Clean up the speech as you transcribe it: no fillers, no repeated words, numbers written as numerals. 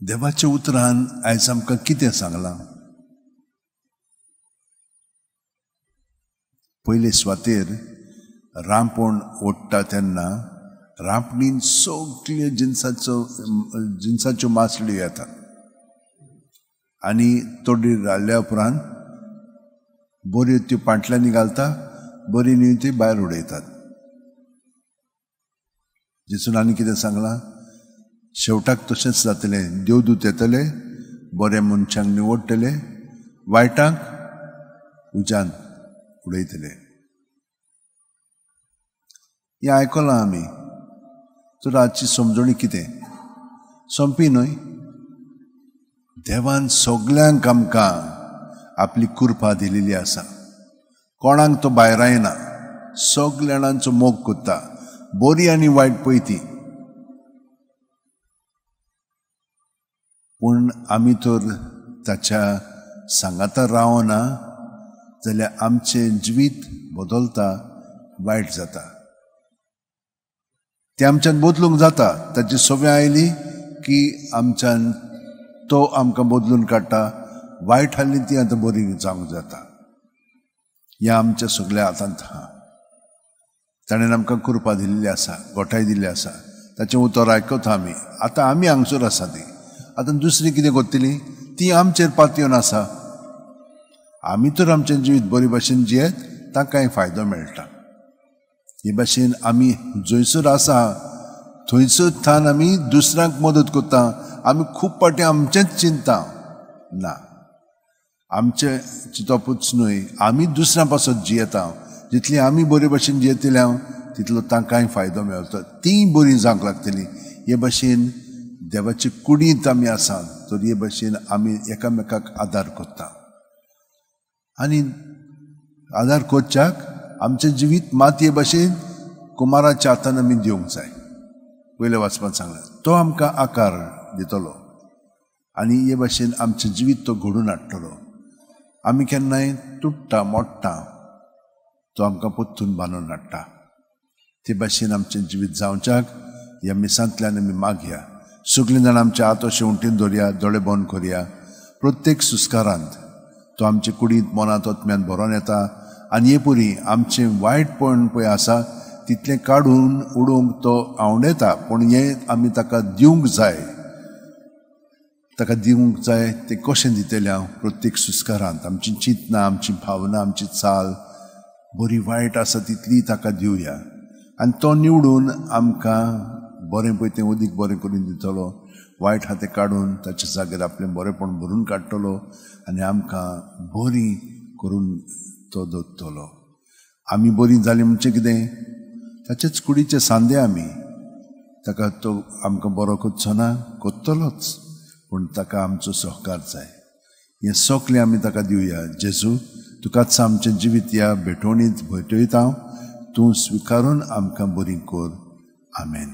देवाच्या उतरान आयज आमकां कितें सांगलां? पयले सुवातेर रांपण ओडटा तेन्ना रांपणीन सगळे जिनसाच्यो मासळ्यो येतात आनी तोडी रावल्या उपरांत बऱ्यो त्यो पांटल्यांनी घालता, बरी न्हय ती भायर उडयतात. जेजून आनी कितें सांगलां? शेवटाक तशेंच जातलें, देवदूत येतले, बऱ्या मनशांक निवडटले, वायटांक उज्यान उडयतले. हें आयकलां आमी. तर आजची समजणी कितें? सोंपी न्हय? देवान सगल्यांक आमकां आपली कृपा दिलेली आसा. कोणाक तो भायरायना, सगल्या जाणांचो मोग करता, बरी आनी वायट पळयती. पूण आमी तर ताच्या सांगाता रावना जाल्यार आमचें जिवीत बदलता, वायट जाता. तें आमच्यान बदलूंक जाता. ताची सवय आयली की आमच्यान तो आमकां बदलून काडटा, वायट हाडली ती आतां बरी जावंक जाता. ह्या आमच्या सगल्या हातांत आहा. ताणें आमकां कृपा दिल्ली आसा, गोठाय दिल्ली आसा, ताचें उतर आयकता आमी. आतां आमी हांगसर आसा ती आतां दुसरी कितें करतली ती आमचेर पातयेवन आसा. आमी तर आमचें जिवीत बरे भाशेन जियेत तांकांय फायदो मेळटा. हे भाशेन आमी जंयसर आसा थंयसर थावन आमी दुसऱ्यांक मदत करता. आमी खूब फावटी आमचेंच चिंता ना, आमचें चिंतपूच न्हय, आमी दुसऱ्यां पासत जियेता. जितली आमी बरे भाशेन जियेतले हांव तितलो तांकांय फायदो मेळटलो, तीं बरीं जावंक लागतलीं. हे भाशेन देवाचे कुडींत आमी आसा तर हे भाशेन आमी एकामेकाक आदार करता. आनी आदार करच्याक आमचें जिवीत मातये भाशेन कुमाराच्या हातान आमी दिवंक जाय. पयलें वाचपाक सांगलें, तो आमकां आकार दितलो आनी हे भाशेन आमचें जिवीत तो घडून हाडटलो. आमी केन्नाय तुट्टा मोडटा, तो आमकां परतून बांदून हाडटा. ते भाशेन आमचें जिवीत जावच्याक ह्या मिसांतल्यान आमी मागया. सगळीं जाणां आमच्या हात अशें उंटीन धरया, दोळे बंद करया. प्रत्येक सुस्कारांत तो आमचे कुडींत, मनांत, आत्म्यांत भरोन येता आनी हे पुरी आमचें वायटपण पळय आसा तितलें काडून उडोवंक तो आवडेता. पूण हें आमी ताका दिवंक जाय. ताका दिवंक जाय तें कशें दितलें हांव? प्रत्येक सुस्कारांत आमची चिंतना, आमची भावना, आमची चाल बरी वायट आसा तितली ताका दिवया आनी तो निवडून आमकां बरें पळय तें उदीक बरें करून दितलो. वायट आहा तें काडून ताच्या जाग्यार आपलें बरेंपण भरून काडटलो आनी आमकां बरी करून तो दवरतलो. आमी बरीं जालीं म्हणजे कितें? ताचेच कुडीचे सांदे आमी. ताका तो आमकां बरो करचो ना, करतलोच, पूण ताका आमचो सहकार जाय. हें सगलें आमी ताका दिवया. जेजू, तुकाच आमचें जिवीत ह्या भेटवणींत भेटयता हांव, तूं स्विकारून आमकां बरी कर. आमेन.